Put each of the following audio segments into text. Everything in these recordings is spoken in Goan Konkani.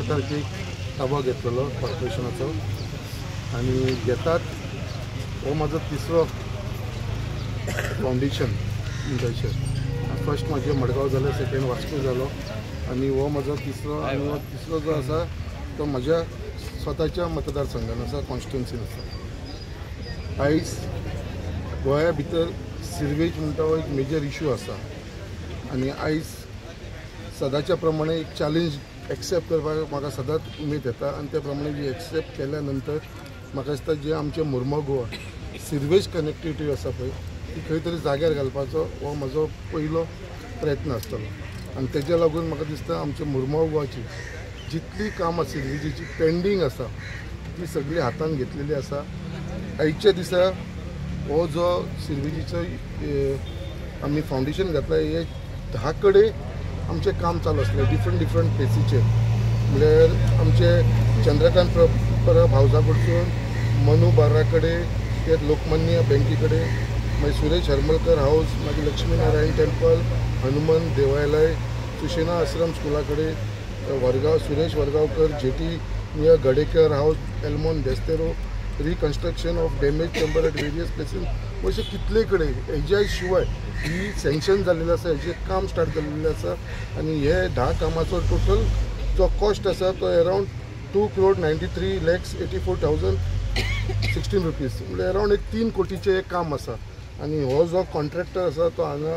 तारखेक ताबो घेतलेलो कॉर्पोरेशनाचो आनी घेतात हो म्हाजो तिसरो फावंडेशन म्हणटाशें. फर्स्ट म्हाजें मडगांव जालें, सेकेंड वास्को जालो आनी हो म्हाजो तिसरो. आनी हो तिसरो जो आसा तो म्हज्या स्वताच्या मतदारसंघान आसा, कॉन्स्टिट्युन्सीन आसा. आयज गोंया भितर सिरवेज म्हणटा हो एक मेजर इशू आसा आनी आयज सदांच्या प्रमाणे एक चॅलेंज एक्सेप्ट करपाक म्हाका सदांच उमेद येता आनी त्या प्रमाणे जी एक्सेप्ट केल्या नंतर म्हाका दिसता जे आमचे मुर्मो गोवा सिरवेज कनेक्टिविटी आसा पळय ती खंय तरी जाग्यार घालपाचो हो म्हजो पयलो प्रयत्न आसतलो. आनी तेज्या लागून म्हाका दिसता आमच्या मुर्मो गोवाची जितली कामां सिरवेजीची पेंडींग आसा ती सगळी हातान घेतलेली आसा. आयच्या दिसा हो जो सिरवेजीचो आमी फावंडेशन घातला हे 10 कडेन आमचें काम चालू आसलें डिफरंट डिफरंट प्लेसीचेर. म्हणल्यार आमचे चंद्रकांत परब हावजा कडसून मनू बारा कडेन ते लोकमान्य बँके कडेन, मागीर सुरेश हरमलकर हावज, मागीर लक्ष्मी नारायण टेम्पल, हनुमान देवालय, सुशेना आश्रम स्कुला कडेन, Vargaon Suresh Vargaonkar jetty near Gadekar house, Elmon Destero, reconstruction of damage chamber at various places, अशे कितले कडेन हेज्या शिवाय ही सँक्शन जाल्लें आसा, हेजें काम स्टार्ट जाल्लें आसा. आनी हे 10 कामाचो टोटल जो कॉस्ट आसा तो अरावंड 2,93,84,016 रुपीज, म्हणल्यार अरावंड एक 3 कोटीचें एक काम आसा. आनी हो जो कॉन्ट्रॅक्टर आसा तो हांगा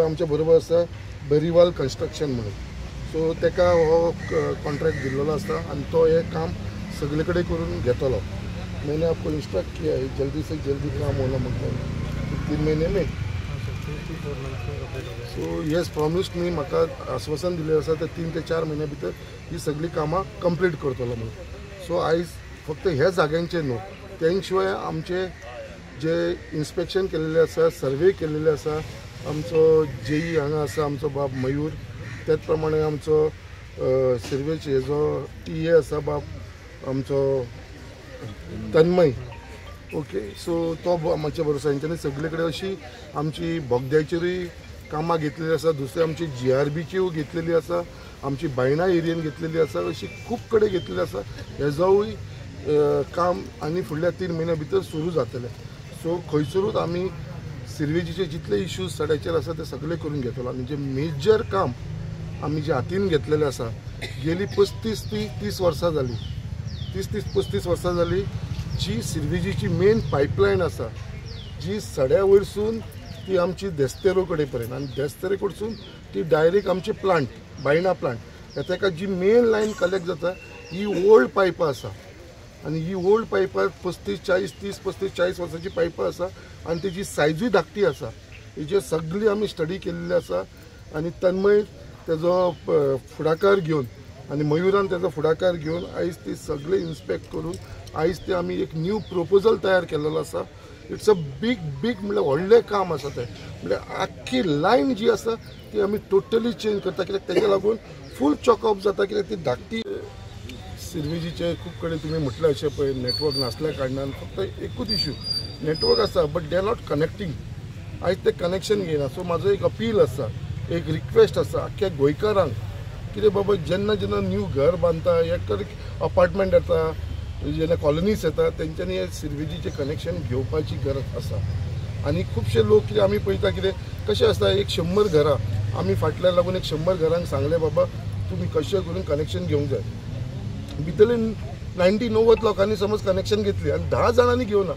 आमच्या बरोबर आसा, बरीवाल कन्स्ट्रक्शन म्हणून. सो तेका हो कॉन्ट्रॅक्ट दिल्लो आसा आनी तो हें काम सगळे कडेन करून घेतलो. मैंने आपको इंस्ट्रक्ट किया है जल्दी से जल्दी काम होना, मतलब 3 महीने में. सो येस प्रॉमिस्ड मी, म्हाका आश्वासन दिलें आसा ते 3 ते 4 म्हयन्या भितर ही सगळीं कामां कंप्लीट करतलो म्हणून. सो आयज फक्त ह्या जाग्यांचेर न्हू, तें शिवाय आमचे जे इन्स्पेक्शन केलेलें आसा, सर्वे केलेले आसा, आमचो जेई हांगा आसा आमचो बाब मयूर, त्याच प्रमाणे आमचो सिर्वेज हेजो टी ए आसा बाब आमचो तन्मय, ओके. सो तो आमच्या बरोबर हेंच्यांनी सगळे कडेन अशी आमची बोगद्याचेरूय कामां घेतलेली आसा, दुसरी आमची GRBच्यूय घेतलेली आसा, आमची बायणा एरियेन घेतलेली आसा, अशी खूब कडेन घेतलेली आसा. हेजोय काम आनी फुडल्या 3 म्हयन्या भितर सुरू जातलें. सो खंयसरूच आमी सिरवेजीचे जितले इश्यूज सड्याचेर आसा ते सगळे करून घेतलो. आनी जे मेजर काम आमी जे हातीन घेतलेलें आसा, गेली 35 ते 30 वर्सां जाली, 30-35 वर्सां जाली, जी सिरवेजीची मेन पायपलायन आसा जी सड्या वयरसून ती आमची देस्तेरो कडेन पर्यंत आनी देस्तेरो कडसून ती डायरेक्ट आमची प्लांट बायणा प्लांट ताका जी मेन लायन कलेक्ट जाता ही ओल्ड पायपां आसा. आनी ही ओल्ड पायपां 35, 40, 30, 35, 40 वर्सांची पायपां आसा आनी तेजी सायजूय धाकटी आसा. हेजे सगळी आमी स्टडी केल्ली आसा आनी तन्मय तेजो फुडाकार घेवन आनी मयुरान तेजो फुडाकार घेवन आयज ती सगळे इन्स्पेक्ट करून आयज ते आमी एक न्यू प्रोपोजल तयार केलेलो आसा. It's a big big म्हणल्यार व्हडलें काम आसा तें, म्हणल्यार आख्खी लायन जी आसा ती आमी टोटली चेंज करता, कित्याक तेज्या लागून फूल चॉकअप जाता, कित्याक ती धाकटी सिरवेजीचे खूब कडेन तुमी म्हटलें अशें पळय नेटवर्क नासल्या कारणान फक्त एकूच इशू नेटवर्क आसा but they are not connecting. आयज ते कनेक्शन घेयना. सो म्हाजो एक अपील आसा, एक रिक्वेस्ट आसा आख्ख्या गोंयकारांक, कितें बाबा जेन्ना जेन्ना न्यू घर बांदता या अपार्टमेंट येता, जेन्ना कॉलनीज येता, तेंच्यांनी हे सिरवेजीचें कनेक्शन घेवपाची गरज आसा. आनी खुबशे लोक कितें आमी पळयता कितें कशें आसता, एक 100 घरां आमी फाटल्यान लागून एक 100 घरांक सांगलें बाबा तुमी कशें करून कनेक्शन घेवंक जाय, भितरले 90 लोकांनी समज कनेक्शन घेतली आनी 10 जाणांनी घेवना,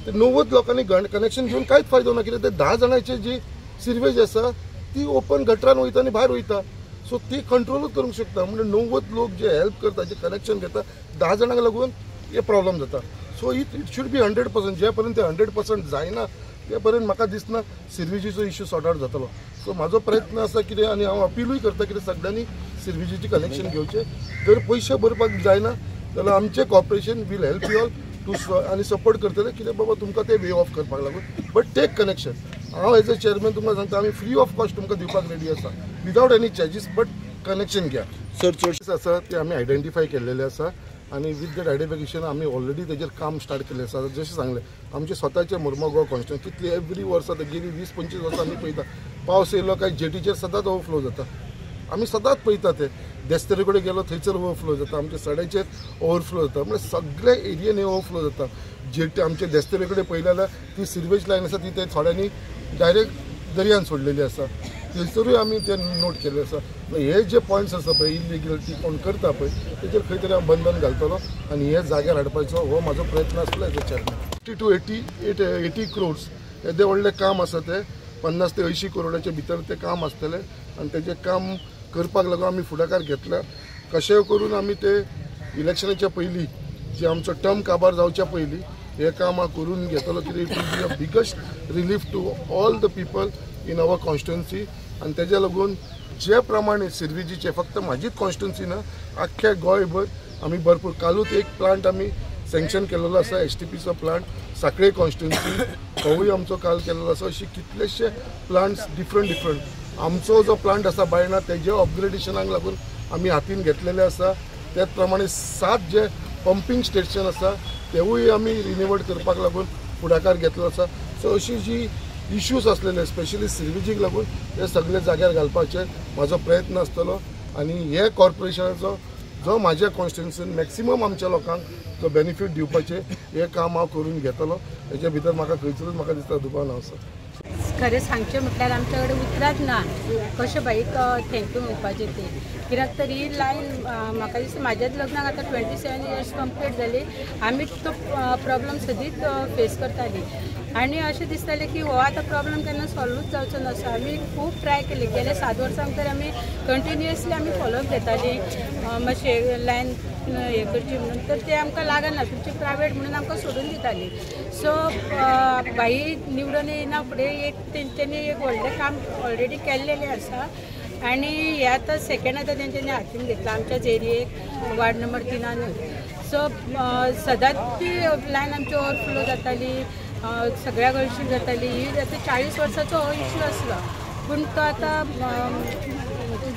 ते 90 लोकांनी कनेक्शन घेवन कांयच फायदो ना, कित्याक ते 10 जाणांची जी सिरवेज आसा ती ओपन गटरान वयता आनी भायर वयता. सो ती कंट्रोलूच करूंक शकता. म्हणजे 90 लोक जे हेल्प करता, जे कनेक्शन घेता, 10 जाणांक लागून हे प्रॉब्लम जाता. So it should be 100%. जे पर्यंत ते 100% जायना ते पर्यंत म्हाका दिसना सिरवेजीचो इश्यू सॉर्ट आवट जातलो. सो म्हाजो प्रयत्न आसा कितें आनी हांव अपिलूय करता कितें सगळ्यांनी सिरवेजीचें कनेक्शन घेवचें. जर पयशे भरपाक जायना जाल्यार आमचें corporation will help you all to आनी सपोर्ट करतले कितें बाबा तुमकां ते वे ऑफ करपाक लागून, बट टेक कनेक्शन. हांव एज अ चेअरमॅन तुमकां सांगता आमी फ्री ऑफ कॉस्ट तुमकां दिवपाक रेडी आसा without any charges, but connection घ्या. सर चडशें आसा ते आमी आयडेंटिफाय केल्लेले आसा आनी विथ that identification आमी ऑलरेडी तेजेर काम स्टार्ट केल्लें आसा. जशें सांगलें आमचे स्वताचे मुर्मो गोवा कॉन्स्टिट्युएन्सी कितली एवरी वर्सा आतां गेली 20-25 वर्सां आमी पळयता पावस येयलो काय जेटीचेर सदांच ओवरफ्लो जाता, आमी सदांच पळयता ते देस्तेरे कडेन गेलो थंयसर ओवरफ्लो जाता, आमच्या सड्याचेर ओवरफ्लो जाता, म्हणजे सगळे एरियेन हे ओवरफ्लो जाता. जे आमच्या देस्तेरे कडेन पळयलें जाल्यार ती सिवेज लायन आसा ती ते थोड्यांनी डायरेक्ट दर्यान सोडलेली आसा, थंयसरूय आमी ते नोट केल्ले आसा. हे जे पॉयंट्स आसा पळय इलिगलिटी कोण करता पळय तेचेर खंय तरी हांव बंधन घालतलो आनी हे जाग्यार हाडपाचो हो म्हाजो प्रयत्न आसलो as a chairman. 50 to 80 crores येदें व्हडलें काम आसा तें, 50 ते 80 करोडाचे भितर तें काम आसतलें आनी तेजें काम करपाक लागून आमी फुडाकार घेतला. कशेंय करून आमी ते इलेक्शनाच्या पयलीं जे आमचो टर्म काबार जावच्या पयलीं हे काम हांव करून घेतलो, कित्याक it will be a biggest relief to all the people in our constituency. आनी तेज्या लागून जे प्रमाणे सिर्विजीचे फक्त म्हाजीच कॉन्स्टिट्युन्सी ना, आख्ख्या गोंयभर आमी भरपूर कालूच एक प्लांट आमी सँक्शन केलेलो आसा, STPचो प्लांट साखळे कॉन्स्टिट्युन्सी होवूय आमचो काल केलेलो आसा. अशे कितलेशे प्लांट्स डिफरंट डिफरंट आमचो जो प्लांट आसा बायणा तेजे अपग्रेडेशनाक लागून आमी हातीन घेतलेले आसा. त्याच प्रमाणे 7 जे पंपींग स्टेशन आसा तेवूय आमी रिनोवेट करपाक लागून फुडाकार घेतलो आसा. सो अशी जी इश्यूज आसलेले स्पेशली सिर्विजीक लागून हे सगळे जाग्यार घालपाचे म्हाजो प्रयत्न आसतलो आनी हे कॉर्पोरेशनाचो जो म्हाज्या कॉन्स्टिट्युन्सीन मॅक्सिमम आमच्या लोकांक जो बेनिफीट दिवपाचें हें काम हांव करून घेतलो. हेच्या भितर म्हाका खंयसरूच म्हाका दिसता दुबाव ना आसा. खरें सांगचें म्हटल्यार आमच्या कडेन उतरांच ना कशें बाईक thank you म्हणपाचें तें, कित्याक तर ही लायन म्हाका दिसता म्हाज्याच लग्नाक आतां 27 इयर्स कंप्लीट जाली, आमी तो प्रॉब्लम सदींच फेस करताली आनी अशें दिसतालें की हो आतां प्रॉब्लम केन्ना सॉल्वूच जावचो नासो. आमी खूब ट्राय केली, गेले 7 वर्सां तर आमी कंटिन्युअसली आमी फॉलोअप घेतालीं मातशें लायन हें करची म्हणून, तर ते आमकां लागना, तुमची प्रायवेट म्हणून आमकां सोडून दिताली. सो बाई निवडून येयना फुडें एक तेंच्यांनी एक व्हडलें काम ऑलरेडी केल्लेलें आसा आनी हें आतां सेकेंड आतां तेंच्यांनी हातीन घेतलां आमच्याच एरियेक वार्ड नंबर 3 सो सदांच ती लायन आमची ओवरफ्लो जाताली, सगळ्या गळशी जाताली. ही आतां 40 वर्साचो हो इश्यू आसलो पूण तो आतां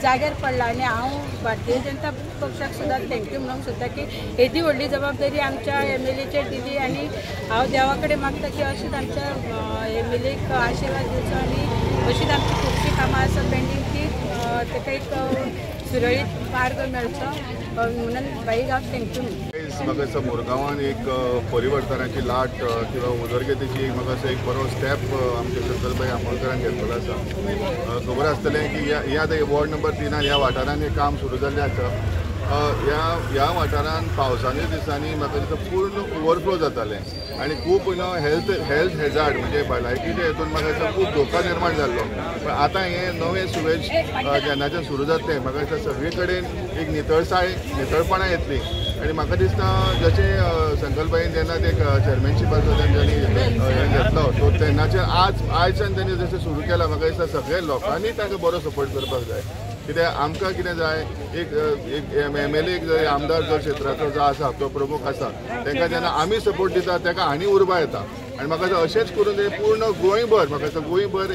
जाग्यार पडला आनी हांव भारतीय जनता पक्षाक सुद्दां thank you म्हणूंक सोदता की येदी व्हडली जबाबदारी आमच्या MLAचेर दिली आनी हांव देवा कडेन मागता की अशीच आमच्या MLAक आशिर्वाद दिवचो आनी अशीच आमची खुबशीं कामां आसा पेंडींग ती ताका एक सुरळीत मार्ग मेळचो म्हणून बाईक हांव thank you म्हणटा. म्हाका दिसता मुरगांवान एक परिवर्तनाची लाट किंवा उदरगतीची एक म्हाका दिसता एक बरो स्टेप आमच्या शंकरभाई आमोणकरान घेतलेलो आसा. खबर आसतलें की ह्या आतां वॉर्ड नंबर 3 ह्या वाठारान हें काम सुरू जाल्लें आसा. ह्या वाठारान पावसाच्या दिसांनी म्हाका दिसता पूर्ण ओवरफ्लो जातालें आनी खूब you know health hazard म्हणजे भलायकीच्या हेतून म्हाका दिसता खूब धोका निर्माण जाल्लो. पण आतां हें नवें सुवेज जेन्नाच्यान सुरू जातलें म्हाका दिसता सगळे कडेन एक नितळपणां येतली आनी म्हाका दिसता जशें संकल्पभाईन जेन्ना ते चेअरमॅनशिपाचो तेंच्यांनी हें घेतलो सो तेन्नाच्यान आयच्यान तेणी जशें सुरू केलां म्हाका दिसता सगळे लोकांनी तांकां बरो सपोर्ट करपाक जाय. कित्याक आमकां कितें जाय एक MLA जर आमदार जो क्षेत्राचो जो आसा तो प्रमुख आसा तांकां जेन्ना आमी सपोर्ट दिता ताका आनी उर्बा येता आनी म्हाका दिसता अशेंच करून ते पूर्ण गोंयभर म्हाका दिसता गोंयभर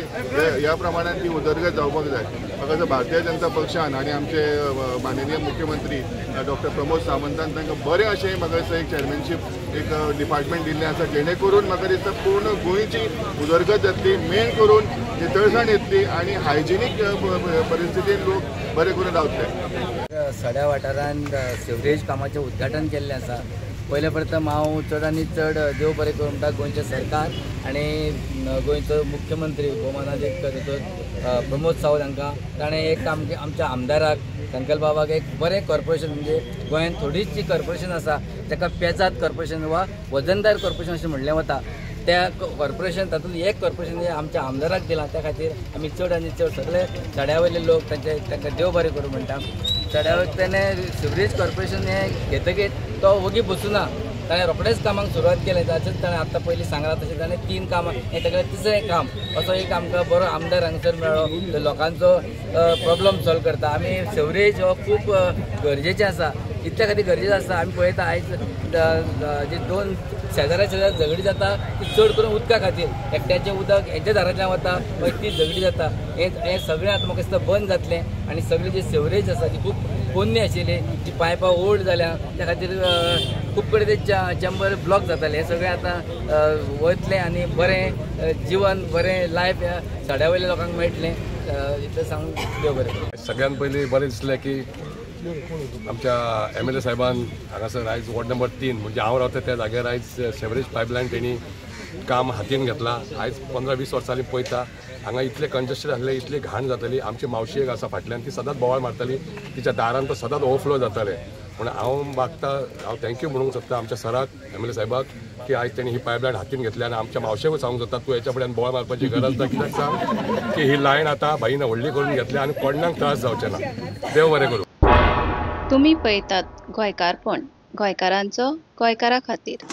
ह्या प्रमाणान ती उदरगत जावपाक जाय. म्हाका दिसता भारतीय जनता पक्षान आनी आमचे माननीय मुख्यमंत्री डॉक्टर प्रमोद सावंतान तांकां बरें अशें म्हाका दिसता एक चेअरमॅनशीप एक डिपार्टमेंट दिल्लें आसा जेणे करून म्हाका दिसता पूर्ण गोंयची उदरगत जातली, मेन करून नितळसाण येतली आनी हायजिनीक परिस्थितीन लोक बरे करून रावतले. सड्या वाठारांत सिवरेज कामाचें उद्घाटन केल्लें आसा. पयले प्रथम हांव चड आनी चड देव बरें करूं म्हणटा गोंयचें सरकार आनी गोंयचो मुख्यमंत्री भोवमानादीक दोतोर प्रमोद सावंत हांकां ताणें एक आमच्या आमदाराक संकल्प बाबाक एक बरें कॉर्पोरेशन म्हणजे गोंयांत थोडीच जी कॉर्पोरेशन आसा ताका पेजाद कॉर्पोरेशन वा वजनदार कॉर्पोरेशन अशें म्हणलें वता, त्या कॉर्पोरेशन तातूंत एक कॉर्पोरेशन हें आमच्या आमदाराक दिलां. त्या खातीर आमी चड आनी चड सगळे सड्या वयले लोक तांकां देव बरें करूं म्हणटा. सड्या वयले तेणें सिवरेज कॉर्पोरेशन हें घेतकीच तो वोगी बसूना, ताणें रोखडेच कामाक सुरवात केलें. ताचेच ताणें आतां पयलीं सांगलां तशें ताणें 3 कामां हें तागेलें तिसरें काम असो एक आमकां बरो आमदार हांगासर मेळ्ळो तो लोकांचो प्रॉब्लम सॉल्व करता. आमी सिवरेज हो खूब गरजेचें आसा, इतल्या खातीर गरजेचें आसा. आमी पळयता आयज जे 2 शेजाऱ्या शेजार झगडी जाता ती चड करून उदका खातीर, एकट्याचें उदक हेच्या दारांतल्यान वता मागीर ती झगडी जाता. हें सगळें आतां म्हाका दिसता बंद जातलें आनी सगळी जी सिवरेज आसा ती खूब पोन्नी आशिल्ली, जी पायपां ओल्ड जाल्या त्या खातीर खूब कडेन ते चेंबर ब्लॉक जाताले. हें सगळें आतां वतलें आनी बरें जिवन बरें लायफ ह्या सड्या वयल्या लोकांक मेळटलें इतलें सांगून देव बरें. सगळ्यात पयलीं बरें दिसलें की आमच्या MLA साहेबान हांगासर आयज वॉर्ड नंबर 3 म्हणजे हांव रावता त्या जाग्यार आयज सेवरेज पायपलायन तेणी काम हातीन घेतला. आयज 15-20 वर्सांनी पळयता हांगा इतले कंजस्टेड आसले, इतली घाण जातली. आमची मावशी एक आसा फाटल्यान, ती सदांच बोवाळ मारताली, तिच्या दारान तो सदांच ओवरफ्लो जाताले. पूण हांव मागता, हांव thank you म्हणूंक सोदता आमच्या सराक, MLA साहेबाक, की आयज तेणी ही पायपलायन हातीन घेतली. आनी आमच्या मावशेकूय सांगूंक सोदता, तूं हेच्या फुड्यान बोवाळ मारपाची गरज ना. कित्याक सांग की ही लायन आतां भाईन व्हडली करून घेतली आनी कोणाक त्रास जावचे ना. देव बरें करूं. तुमी पळयतात गोंयकारपण, गोंयकारांचो गोंयकारा खातीर.